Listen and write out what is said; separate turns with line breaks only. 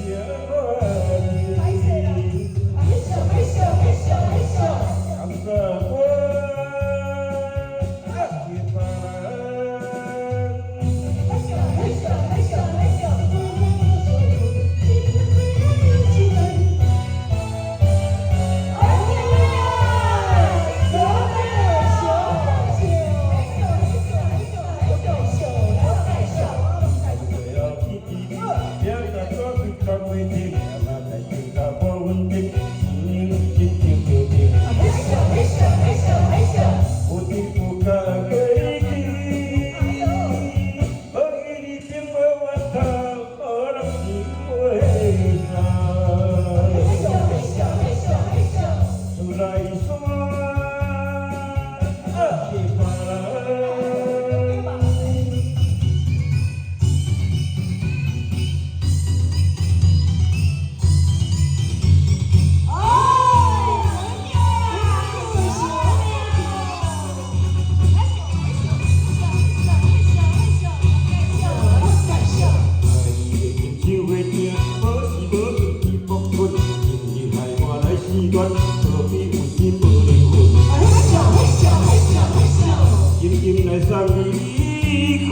歹勢啦，啊，翕相，翕相，翕相，翕相。
感謝我去別人。
翕相，翕相，翕相，翕相。哎呀，小小小，翕相，翕相，翕相，翕相，翕相。
了去去，
翕相，翕相，翕相，翕相。
有天有甲过去，无伊你并無法度，予人想袂到。
翕相，翕相，翕相，翕相。
厝內山去別人。
哎，
愛的親像月亮，無時無刻去縛困，今日害我來失戀，何必有心無靈魂？緊緊來送你離開。